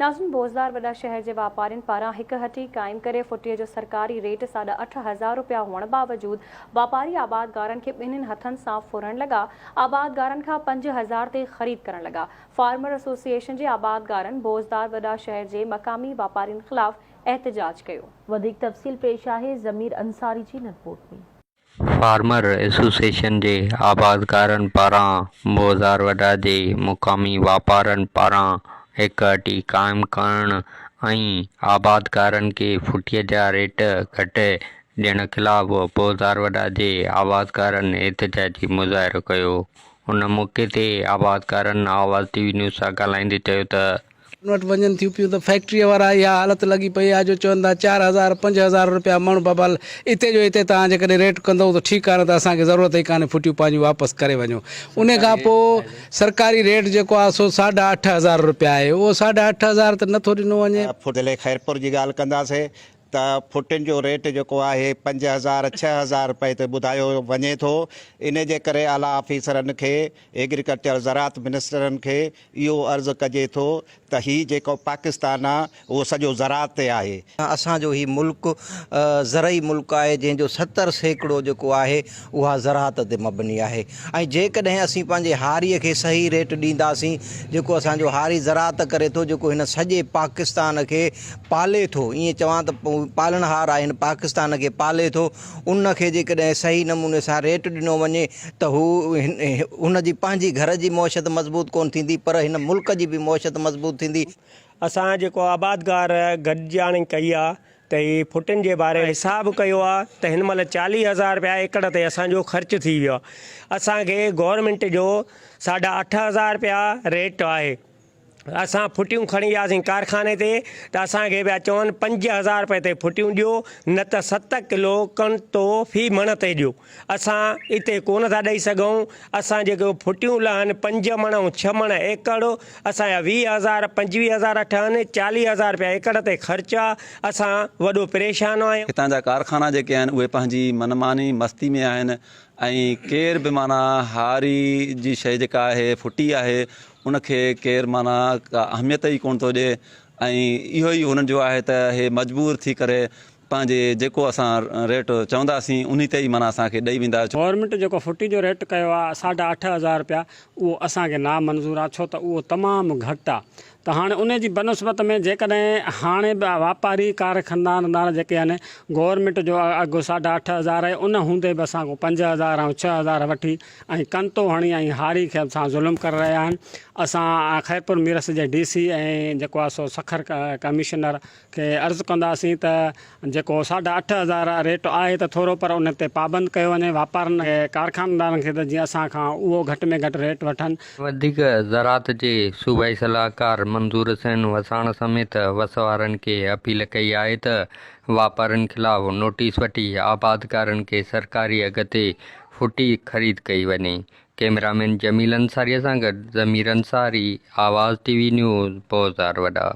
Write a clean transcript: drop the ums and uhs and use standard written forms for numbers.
ناظرين بوزدار وڏا شهر جي واپارين پاران هڪ هٽي قائم ڪري ڦٽي جو سرڪاري ريٽ ساڍا 8000 رپيا هئڻ باوجود واپاري آبادگارن کي ٻنهين هٿن سان ڦرڻ لڳا آبادگارن کان 5000 تي خريد ڪرڻ لڳا فارمر ايسوسيئيشن جي آبادگارن بوزدار وڏا شهر جي مقامي واپارين خلاف احتجاج ڪيو. وڌيڪ تفصيل پيش آهي ضمير انصاري جي هن رپورٽ ۾. فارمر ايسوسيئيشن جي آبادگارن پاران بوزار وڏا جي مقامي واپارن پاران هڪ هٽي قائم ڪرڻ ۽ آبادگارن کي ڦٽي جا ريٽ گهٽ ڏيڻ خلاف بوزار وڏا جي آبادگارن احتجاجي مظاهرو ڪيو ان موقعي تي آبادگارن آواز ٽي وي نيوز سان ڳالهائيندي چيو ته وٽ وڃن ٿيون پيون ته فيڪٽريء وارا اها حالت لڳي پئي آهي جو چون ٿا 4000 5000 رپيا مڻ بابا اتي جو اتي توهان جيڪڏهن ريٽ ڪندؤ ته ٺيڪ آهي نه ته اسان کي ضرورت ئي ڪانهي ڦٽيون پنهنجون واپس ڪري وڃو ان کان پوء سرڪاري ريٽ جيڪو آهي سو ساڍا 8000 رپيا آهي اهو ساڍا 8000 ته نٿو ڏنو وڃي. ضلعي خيرپور جي ڳالهه ڪنداسين ته ڦٽين جو ريٽ جيڪو آهي 5000 6000 رپئي تي ٻڌايو وڃي ٿو ان جي ڪري اعليٰ آفيسرن کي ايگريڪلچر زراعت منسٽرن کي اهو عرض ڪجي ٿو ته هي جيڪو پاڪستان آ اهو سڄو زراعت تي آهي. اسان جو هي ملڪ زرعي ملڪ آهي جنهن جو 70% جيڪو آهي اها زراعت تي مبني آهي ۽ جيڪڏهن اسين پنهنجي هاريء کي صحيح ريٽ ڏينداسين جيڪو اسان جو هاري زراعت ڪري ٿو جيڪو هن سڄي پاڪستان کي پالي ٿو ائين چوان ته پالڻهار آهي هن پاڪستان کي پالي ٿو ان کي جيڪڏهن صحيح نموني سان ريٽ ڏنو وڃي ته هو هن جي پنهنجي گهر جي معيشت مضبوط ڪونه ٿيندي پر هن ملڪ جي به معيشت مضبوط ٿيندي. اسان جيڪو آبادگار گڏجاڻي ڪئي آ ته هي ڦٽين جي باري حساب ڪيو آ ته هن مهل 40 هزار رپيا ايڪڙ تي اسان جو خرچ ٿي ويو آ اسان کي گورنمينٽ جو ساڍا 8000 رپيا ريٽ آهي. اسان ڦٽيون کڻي وياسين ڪارخاني تي ته اسان کي پيا چون 5000 رپئي تي ڦٽيون ڏيو نه ته 7 ڪلو ڪڻتو في مڻ تي ڏيو. اسان اتي ڪونه ٿا ڏئي سگهون. اسان جيڪي ڦٽيون لهن 5 مڻ ۽ 6 مڻ ايڪڙ اسان جا 20 هزار 25 هزار ٺهن 40 هزار رپيا ايڪڙ تي خرچ آ اسان وڏو پريشان آهيون. هتان جا ڪارخانا جيڪي آهن اهي پنهنجي من ماني مستي ۾ آهن ۽ ڪير به معنيٰ هاري جي شيء جيڪا آهي ڦٽي آهي ان کي ڪير معنيٰ ڪا اهميت ئي ڪونه ٿو ڏئي ۽ اهو ئي هنن جو آهي ته هي مجبور ٿي ڪري پنهنجي جيڪو اسان ريٽ چونداسين انهي تي ئي معنيٰ اسان کي ڏئي ويندا. گورنمينٽ جيڪو ڦٽي جو ريٽ ڪيو آهي ساڍا 8000 رپيا اهو اسان کي نامنظور آهي ڇو ته اهو تمام گهٽ آهي ته هاڻي ان جي بنسبت ۾ جيڪڏهن هاڻي به واپاري ڪارخاندار جيڪي آهن گورنمينٽ جو اگهه ساڍا 8000 آهي ان هوندي به اسان کان 5000 ۽ 6000 وٺي ۽ ڪنتو هڻي ۽ هاري کي سان ظلم ڪري رهيا آهن اسان خيرپور ميرس جي ڊي سي ۽ جيڪو آهي سو سکر ڪمشنر کي عرض ڪنداسين ته جيڪو ساڍا 8000 ريٽ آهي ته ٿورو پر ان تي پابند ڪيو وڃي واپارين کي ڪارخاندارن کي ته جيئن اسان کان اهو گهٽ ۾ گهٽ ريٽ وٺن. وڌيڪ زراعت جي صوبائي صلاحڪار منظور حسين وساڻ سميت وس وارن کي اپيل ڪئي آهي ته واپارين خلاف نوٽيس وٺي آبادگارن کي سرڪاري اگهه تي ڦٽي خريد ڪئي وڃي. ڪئميرا مين جميل انصاري سان گڏ ضمير انصاري، آواز ٽي وي نيوز، بوزار وڏا.